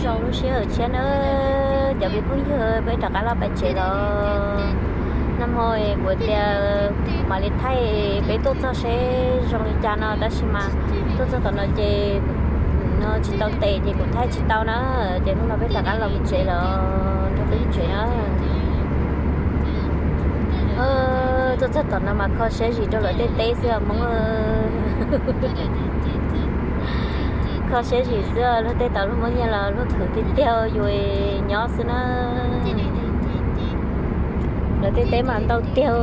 Zoo lub sij hawm tshiab na, cov me phooj ywg, peb rov qab los pais tsev los. Nag hmo kuv tias mam li thaij peb tuaj txog seb zoo li cas no, tab sis mas tuaj txog tom no ces no tsis tau tes ces kuv thaij tsis tau na. Ces hnub no peb rov qab los mus tsev los nrog peb mus tsev na. Tuaj txog tom no mas kho siab zim rau lawv tej teb xwb Hmoob. Kho siab zim xwb, luag tej tau luag muab nyiaj los luag khwv tiag tiag yus nyob xwb na. Lawv tej teb mas ntau tiag.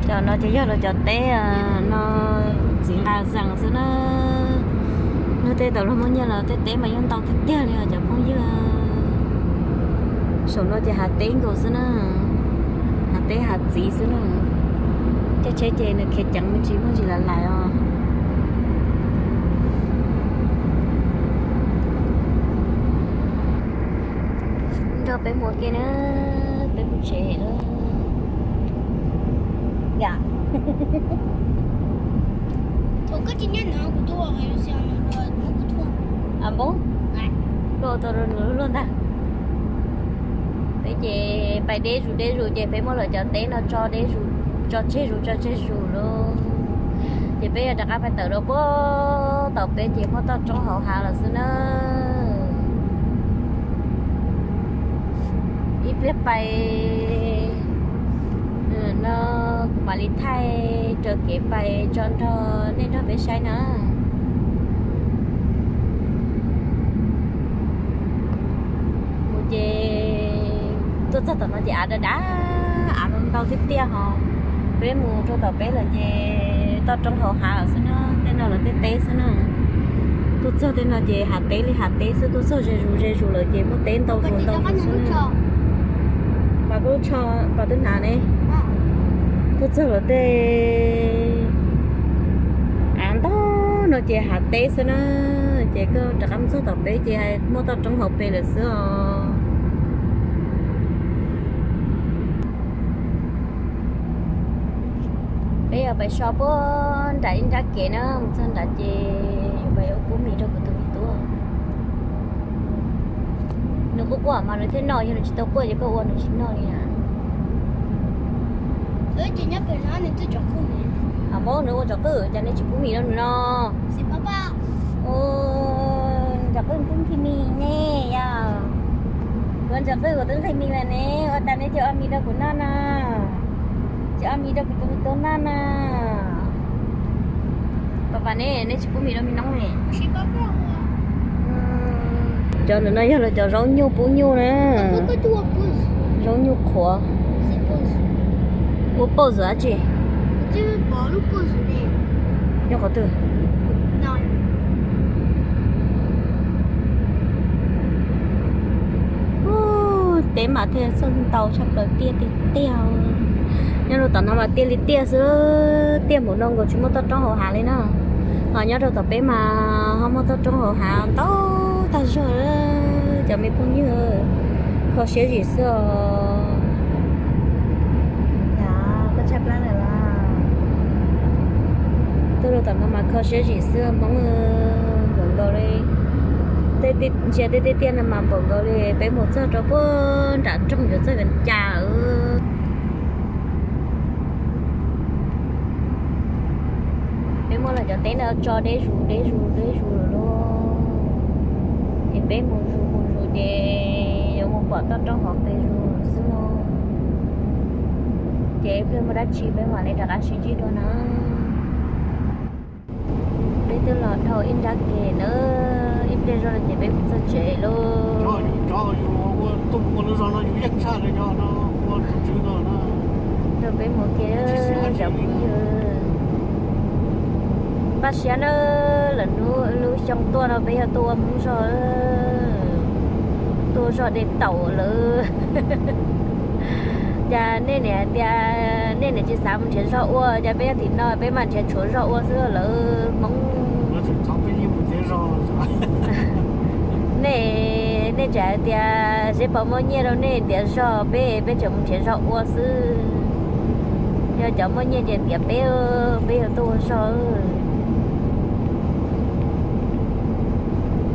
Cov no ces yog lawv cov teb no, txiv nqa zees xwb na. Luag tej tau luag muab nyiaj los tej teb mas yeej ntau tiag tiag li os cov phooj ywg. Saum no ces hav teb nkaus xwb na, hav teb hav txiv xwb na. Tej tsheb ces nws khiav ceev me ntsis muaj ntsis lav lais os. Nrog peb mus ua ke na, peb mus tsev lawm. Yam. Npoob, koj ua tau rau nws luaj ntag. Peb ces pais deb zus deb zus ces peb muab lawv cov teb no tso deb zus, tso tseg zus tso tseg zus lauj. Ces peb yuav rov qab pais tawm rau puag tom peb ces muaj toj roob hauv hav lawm xwb na. Ib pliag pais no kuv mam li thaij raws kev pais tso nrog nej nrog peb saib na. Mus ces tuaj txog tom no ces av dav dav, av no ntau tiag tiag hos. Peb mus rau tom peb lawm ces toj roob hauv hav lawm xwb na, tej no lawv tej teb xwb na. Tuaj txog tej no ces hav teb li hav teb xwb, tuaj txog ze zus ze zus lawm ces muaj teb ntau zus ntau zus xwb na. Pas koj lub tsho, pas twb hnav ne. Tuaj txog lawv tej av ntau no ces hav teb xwb na. Ces koj rov qab mus txog tom peb ces muaj toj roob hauv pes lawm xwb os. Peb yuav pais so puag nram ib nrab kev na, mus txog nrad ces yuav pais ua pub mis rau kuv tus me tub. Nws quaj quaj mas nws thiaj noj, yog nws tsis tau quaj ces koj ua nws tsis noj li na. Hos Hmoob nws ua ntsom qwj, cas nej tsis pub mis rau nws no? Ntsom qwj twb nqhis mis ne yom. Ua ntsom qwj kuv twb nqhis mis lawm ne, ua tas nej tsis ua mis rau kuv noj no. Tsis ua mis rau kuv tus me tub noj no. Pas pas ne, nej tsis pub mis rau me noob ne. Cov ntawm no yog lawv cov zaub nyuj pub nyuj na. Zaub nyuj qhuav. Ua poj zwm dab tsi? Nyob qhov twg? Teb mas thiaj txawj ntau tshaj plaws, tiaj tiag tiag. Nyob rau tom no mas tiaj li tiaj xwb, tiaj npaum no nkaus tsis muaj toj roob hauv hav li na. Ho nyob rau tom peb mas ho muaj toj roob hauv hav ntau tag zog. Cov me phooj ywg, kho siab zim xwb os. Koj tshaj plab lawm los? Tuaj rau tom no mas kho siab zim xwb Hmoob, npaum nkaus li. Ntsia tej tiaj tiaj no mas npaum nkaus li peb mus txog rau puag nram nroog yuav txog yuav cas. Peb muab lawv cov teb no tso deb zus deb zus deb zus lawm lauj. Ces peb mus zus mus zus ces yuav mus pom toj roob hauv pes zus xwb lauj. Ces ib pliag muaj dab tsi peb mam li rov qab sib ntsib dua na. Peb twb los dhau ib nrab kev na, ib pliag zog no ces peb mus txog tsev lauj. Rau peb mus kev cov phooj ywg. Npaj siab na, lwm hnub lub xyoo tuaj no peb yog tuaj ua Hmoob zog, tuaj ua zog de taum lawm. Cas nej niam hais tias nej niam tsis xav mus nrhiav zog ua, cas peb yog tim no peb mam nrhiav tshuav zog ua xwb lawm Hmoob. Nej, nej tseem hais tias seb puas muaj nyiaj rau nej ntiav zog, peb, peb tseem mus nrhiav zog ua xwb. Yog cov muaj nyiaj ces ntiav peb, peb yuav tuaj ua zog.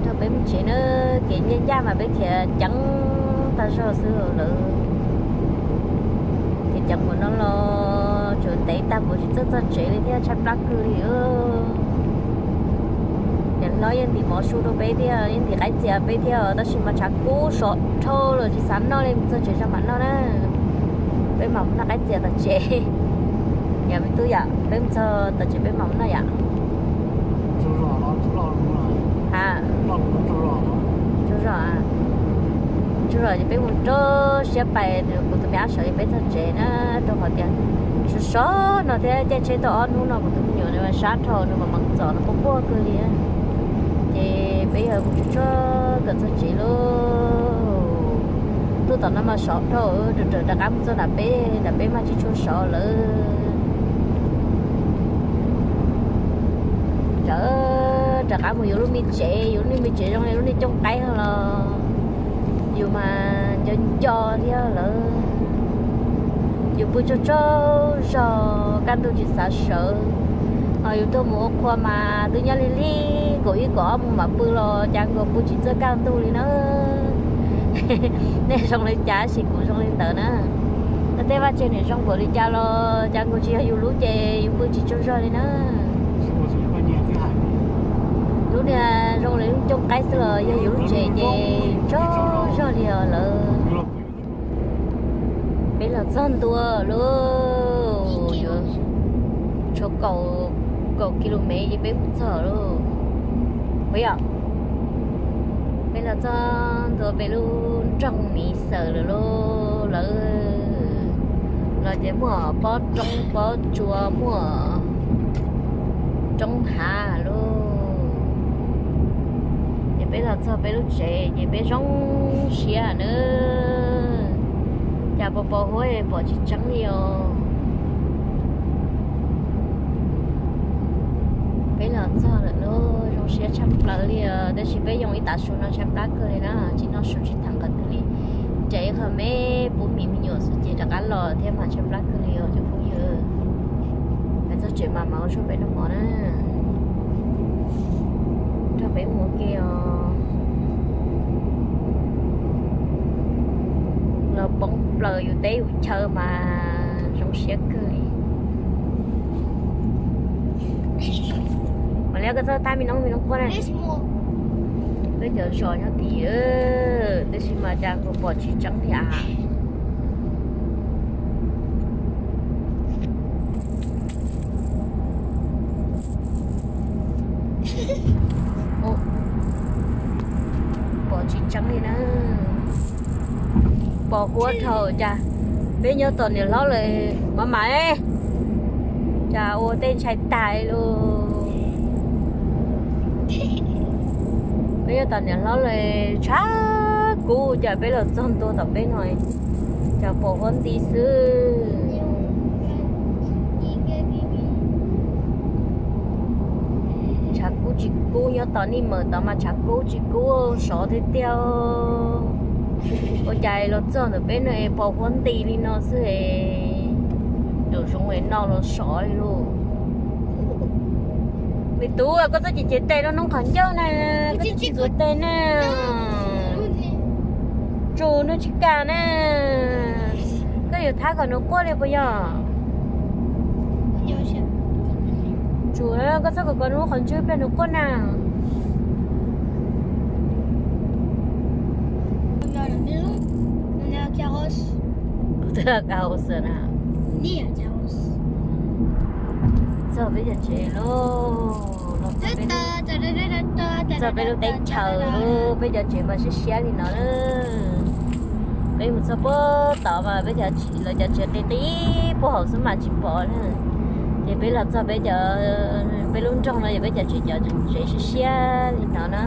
Rau peb Tsev na, kev ncaj ncaj mas peb khiav ceev tag zog xwb lawm. Kev ceev npaum no los tseem ntev tag npaum tsis txawj txog tsev li thiab, tshaib plab kawg li. Nim no yeej ntim mov su rau peb thiab, yeej ntim qaib txias peb thiab, tab sis mas tshav kub sov dhau lawm tsis xav noj li, mus txog tsev tso mam noj na. Peb mam mus noj qaib txias tom tsev. Yog me tub yom, peb mus txog tom tsev peb mam mus noj yom. Ha, tsaug zog, tsaug zog ces peb mus rau siab pais kuv tus me ab sawv es peb txog tsev na, rau qhov tias sov sov no thiab caij tsheb tau ob hnub no kuv tus me nyuam sab dhau, nws mas meem txom nws quaj quaj kawg li. Ces peb yog mus tsuag tsuag kom txog tsev lauj. Tuaj tom no mas sov dhau, raws raws rov qab mus txog nram peb, nram peb mas tsis tshua sov lawm. Raws, rov qab mus yus lub me tsev, yus lub me tsev zoo li lub niag cooj qaib los yus mas nco nco thiab lawm. Yus pw tsaug tsaug zog, kaj ntug tsis xav sawv. Ho yus tuaj mus ua qhua mas twb nyob lig lig kaum ib kaum ob mus mam pw los cas nkaus pw tsis txawj kaj ntug li na. Nej zoo li cas sis kuv zoo li ntawd na. Tej vaj tsev niam zoo npaum li cas los cas nkaus tsis yog yus lub ces yus pw tsis tsaug zog li na. Lub niag zoo li lub cooj qaib xwb los yog yus lub tsev ces tsaug zog li os lawm. Peb los txog ntua lauj, yuav tshuav kaum kilomev ces peb mus txog lauj. Puas yog? Peb los txog ntua peb lub nroog Miv Xawm lawm lauj. Lawv los ces muaj pob roob pob tsua, muaj roob hav lauj. Ces peb los txog peb lub tsev ces peb zoo siab na. Cas pos pos huab pom tsis tseeb li os. Peb los txog lawm lauj, zoo siab tshaj plaws li os. Tab sis peb yoo ib tav su no tshaib plab kawg li na, tsis noj su tsis thaij qhov twg li. Nres ib qho me pub mis me nyuam xwb ces rov qab los thiab mas tshaib plab kawg li os cov phooj ywg. Peb txog tsev mas mam ua zog peb noj mov na. Nrog peb mus ua ke os. Los poob plaws yus teb yus chaw mas zoo siab kawg li. Mas li koj txhob thab me noob me noob quaj na. Peb cov zos nyob tim, tab sis mas cas kuv pom tsis tseeb li as. Pom tsis tseeb li na. Pos huab dhau cas. Peb nyob tom niam hlob lawm mas mam, cas ua tej ntshai tag li lauj. Peb nyob tom niam hlob lawm tshav kub cas peb los txog ntua tom peb no cas pos huab nti xwb. Tshav kub tsis kub, nyob tom Nij Mawm tod mas tshav kub tsis kub, sov tiag tiag. Ua cas los txog ntawm peb no es pos huab nti li no xwb es, nraum zoov es no los sov li lauj. Me tub, koj txhob cev cev tes rau noob qhov ncauj na, koj txhob tsis ntxuav tes na. Tsus, noob tsis kam na. Koj yuav thab kom nws quaj li puas yog? Tsus, koj txhob kom kom nws qhov ntswg pliag nws quaj na. Twb ka hauv xwm na. Txog peb cov tsev lauj, txog peb lub teb chaws lauj, peb cov tsev mas siab siab li no na. Peb mus txog puag tod mas peb cov, lawv cov tsev qis qis puag hauv xwb mas tsis pom na. Ces peb los txog peb cov, peb lub nroog no yog peb cov tsev, cov tsev siab siab li no na.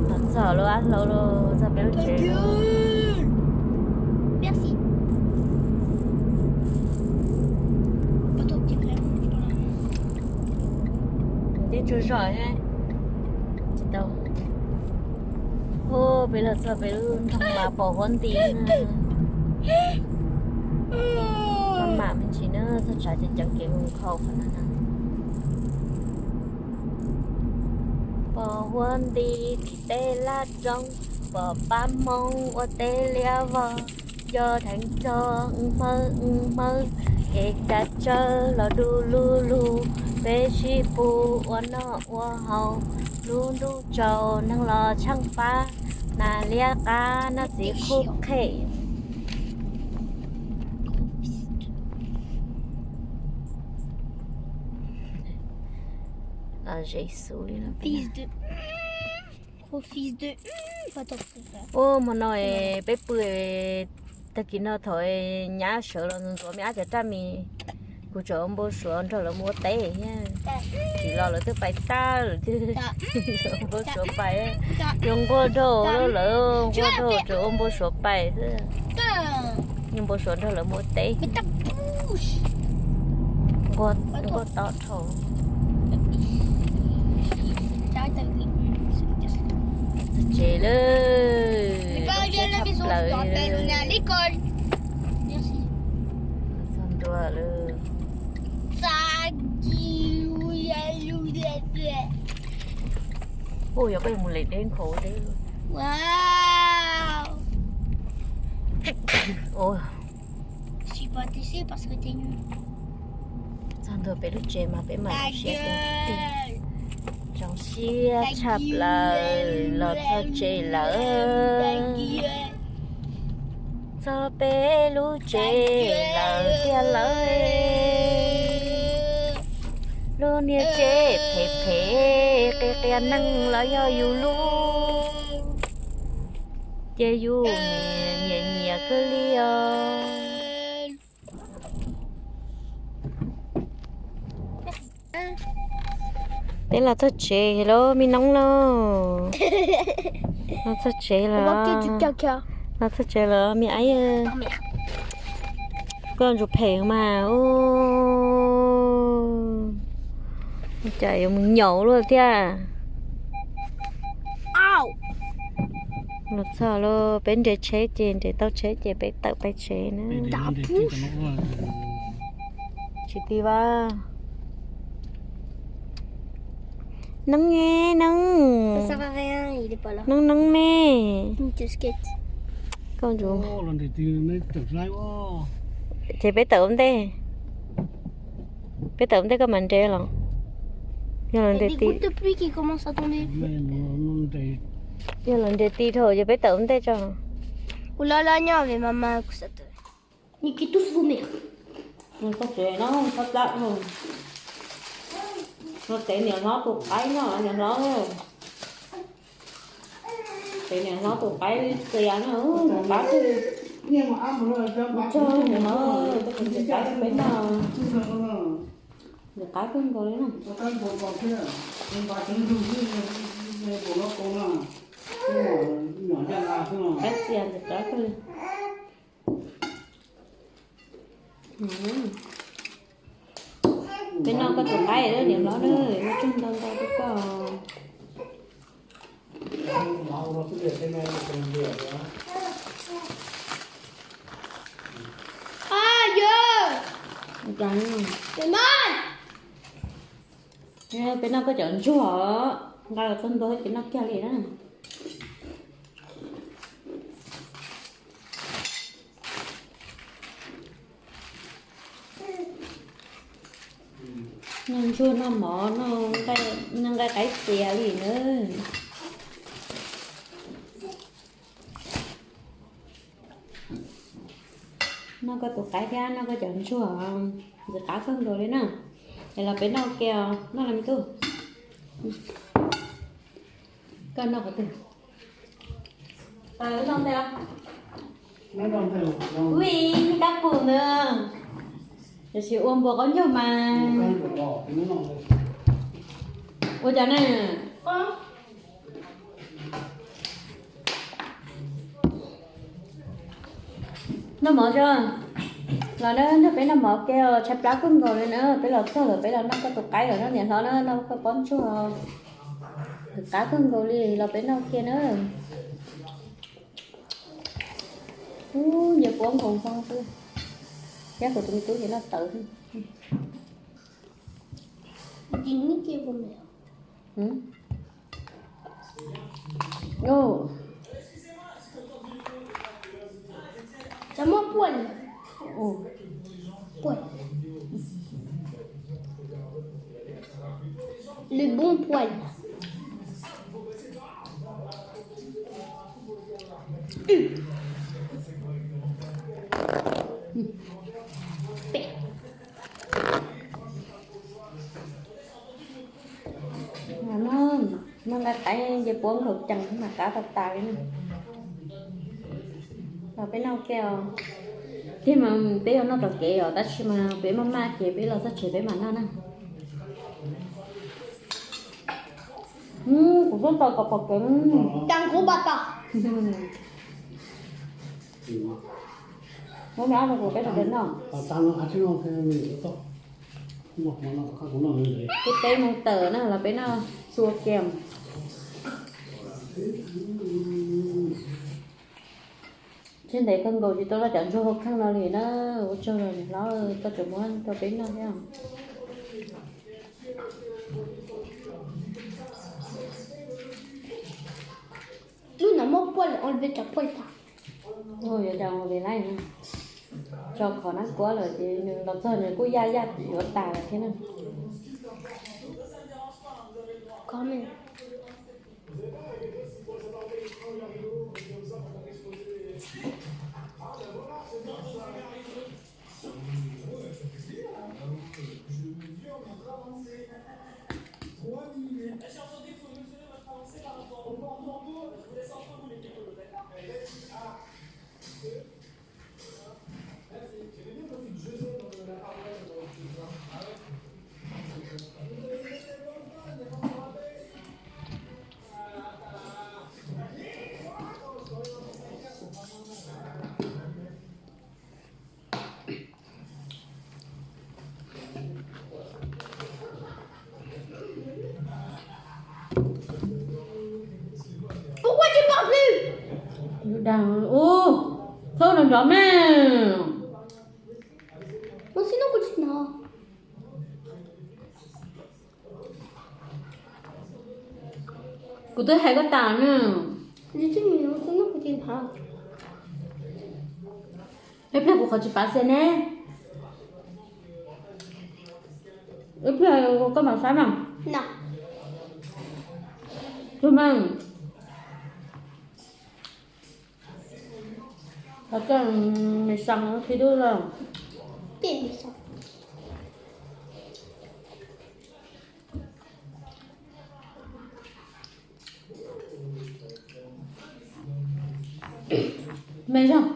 Los txog lub ab hlau lauj, txog peb lub tsev lauj. Twb tsaug zog tsis tau. Peb los txog peb lub nroog mas pos huab nti na. Maj mam me ntsis na, txog tshav ces ceev kev mus khau qhov no na. Pom huab nti tim tej laj roob, pom pab Hmoob ua teb liab vog, nco dheev txog hmawb hmawb, kev cav tsawb los du lug lug, peb sib pug ua noj ua haus, lub ntuj tsaus neeg los tsheej pab, nas liab qab noj txiv khuj qhem. Los Zev xus li no. Ua hmo no peb pw, tag kis no thaum nyab sawv los ntxuav me ab cov raj mis, kuv tseem ua npau suav nrog lawv mus ua teb thiab. Tsis los lawv twb pais tag lawm thiab. Ua npau suav pais, yuav nquag dhau lawm, nquag dhau tseem ua npau suav pais xwb. Yuav npau suav nrog lawv mus ua teb. Nquag tob dhau. Txog tsev lawm, tshaj plaws. Txog ntua lawm. Ua yog koj yuav mus lem deb nkhaus deb. Txog ntua peb lub tsev mas peb mam zoo siab tiag tiag. Zoo siab tshaj plaws los txog tsev lawm. Txog peb lub tsev lawm tiag lawm. Lub niag tsev phem phem qia qia neeg los yog yus lub, ces yus nyiam nyiam kawg li os. Peb los txog tsev lawm me noob lauj. Los txog tsev lawm. Los txog tsev lawm me aib. Koj ntsuas phem mas. Ua cas yuav mus nyaum luaj thiab. Los txog lawm, peb nres tsheb ces nres tau tsheb ces peb tawm pais tsev na. Tsis ti vaj. Neeb, neeb, neeb neeb me. Koj ntsuas. Ces peb tawm ua ntej. Peb tawm ua ntej koj mam nres los? Yog los nres ti, yog los nres ti dhau ces peb tawm ua ntej tso. Txog tsev no txhob plab, no tev niam hlob tus qaib no niam hlob. Tev niam hlob tus qaib qias no, tus qaib txog niam hlob, tus qaib peb no. Tus qaib kawg nkaus li no. Qaib txias tus qaib kawg li. Peb noj koj tus qaib niam hlob na, muaj tsuag ntau ntau rau koj. Peb noj koj cov ntsuag, nqa los txog ntua peb noj kiag li na. Noj ntsuag noj mov, noj nqaij qaib txias li na. Noj koj tus qaib thiab noj koj cov ntsuag, ntxim qab kawg nkaus li na. Es los peb noj ke os, noj los me tub. Koj noj qhov twg? Ui, kab pum ntawd. Tiam sis ua npua qaub ncaug mas. Ua cas ne? Noj mov tso. Los na, nrog peb noj mov ke os, tshaib plab kawg nkaus li na. Peb los txog lawm, peb los noj koj tus qaib lawm, noj niam hlob na, noj koj pob ntsuag. Ntxim qab kawg nkaus li, los peb noj ke na. Ub, nyias puab nkaus npoo xwb. Thiab kuv tus me tub ces noj tawv xwb. Ub. Cov muab puaj li. Ub. Puaj. Lwm npoob puaj li. Pem. Noj nqaij qaib nce puab nkaus cees mas qab tas tas li na. Los peb noj kiag os. Tiag mas peb yuav noj tom kev os, tab sis mas peb maj maj ces peb los txog tsev peb mam noj na. Kuv tuaj tau kom pom kev. Cas kuv pom tau. Muab me ab rau kuv peb sawv daws noj. Peb teb mus tawm na los peb noj txhua kiag. Siab ntev kawg nkaus tsis tau noj cov ntsuag hauv kheej no li na. Ua tsaug los niam hlob koj tseem muab rau peb noj thiab. Lub no muab puaj li, ua li peb cov puaj tas. Yuav cas ua li laij na. Tso qhov nab kuab lawm ces nws los txog nws kuj yaj yaj yuav tas lawm thiab na. Ub, dag ub, thawb no nrov mas. Kuv twb hais koj tas na. Ib pliag kuv qhov tsis pav xia ne. Ib pliag koj mam saib mas. Tug mas. Qhov koj me xas khi dub lawm. Me zog.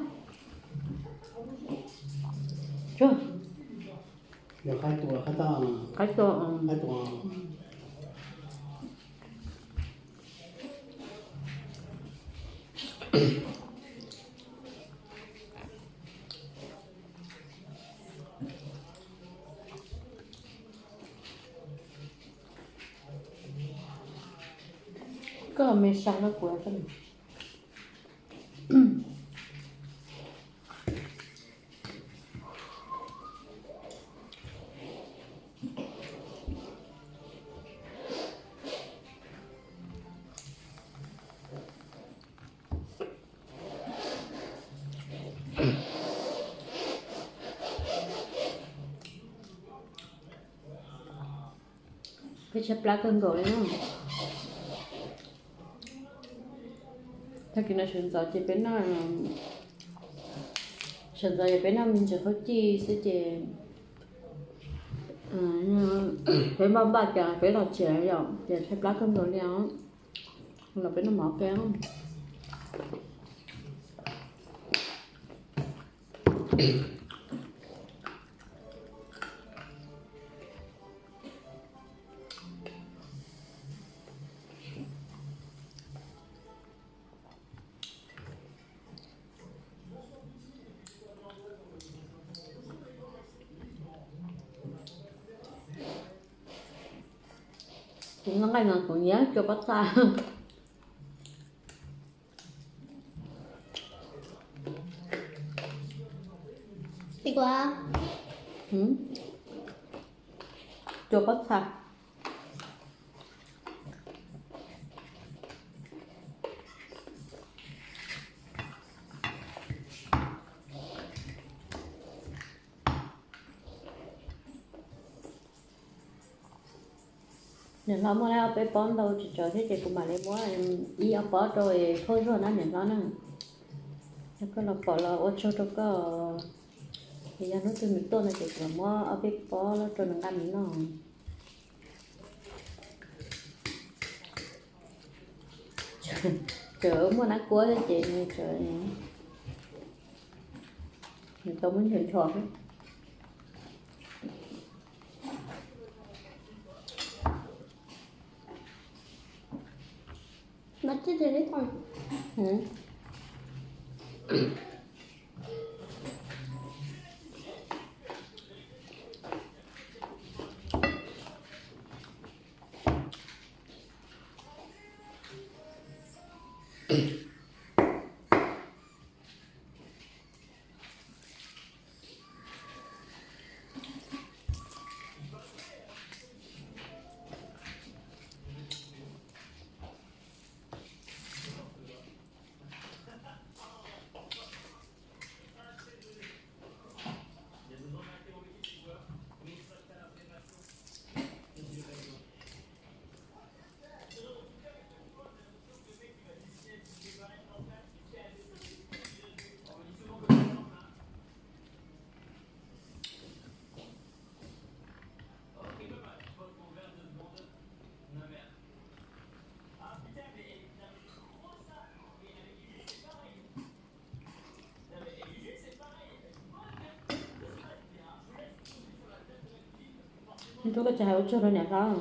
Qaib tua. Koj me xas rau kuv. Peb tshaib plab kawg nkaus li na. Tag kis no sawv ntxov ces peb noj, sawv ntxov ces peb noj me ntsis qhaub cij xwb ces peb npaj npaj cas peb los tsev yom, ces tshaib plab kawg nkaus li os. Los peb noj mov kiag. Kuv noj nqaij no kuv nyiam cua pob txha. Cua pob txha. Niam hlob muaj ob peb pob ntau tsis tsawg thiab ces kuv mam li muab ib ob pob rau es phauj zuag na niam hlob na. Yog koj los pom los ua tsaug rau koj. Ces yog hnub twg nws tuaj no ces kuv mam muab ob peb pob rau nws nqa mus noj. Tseem muaj nab kuab thiab ces nws tseem, nws tau muab nchos nchos xwb. Ntuj, koj tsis hais ua tsaug rau niam hlob.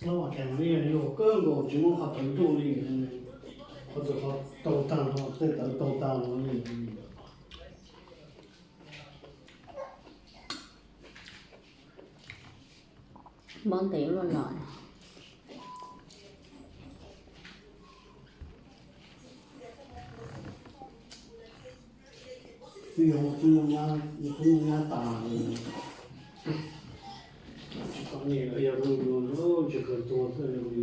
Los cas li yog kawg nkaus tsis muaj qhov tawv ntuj li, qhov txawm qhov tau tag, tej tawv tau tag los li. Mob ntev luaj no. Twb yog tus nyab tas, tsis tau niam los yog tus yus tsis kawg tuag xwb,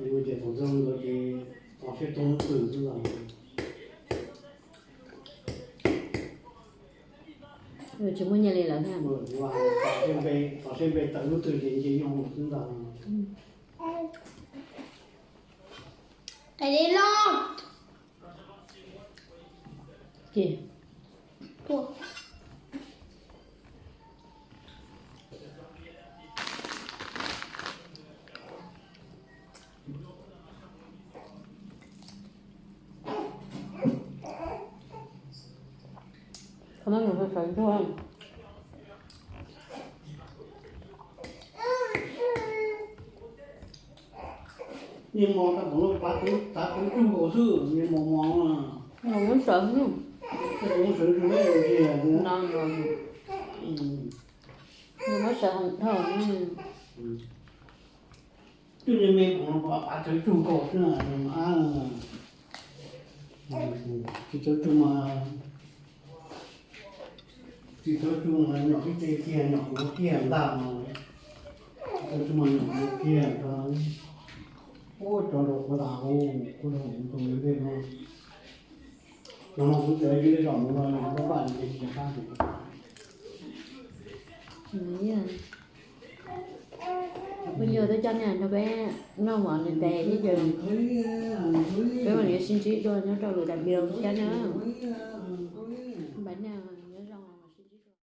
yus ces thaum ntxeeg ntawd ces tau siab tau hnub twg xwb ntag. Tsis muaj nyiaj li lawm thiab. Tau siab npe tawm hnub twg ces nce nyob xwb ntag. Qis li los. Ces tuaj. Qhov no nws sawv sawv ntsuag. Niag mos tau pom lub pab tub tav tub tug nkaus xwb, niag mos mos. Nws muab sawv xwb. Tej tus muab sawv ntsuag ib yam no. Nws muab sawv heev dhau. Twb niag me pom no pab tub tug nkaus xwb na. Tsis tau tug mas, tsis tau tug mas nyom ib ce kiag, nyom kuv kiag ntag. Tsis tau tug mas nyom kuv kiag. Ua cov rau kuv tas, kuv rau tus ntej no. Los no kuv txawm ywg zom mus no, npaj npaj ces tsis qab. Phooj ywg, twb coj nej nrog peb noj mov ntev ntev thiab ces peb mam li sib ntsib dua nyob rau lwm daim video thiab na. Bye now.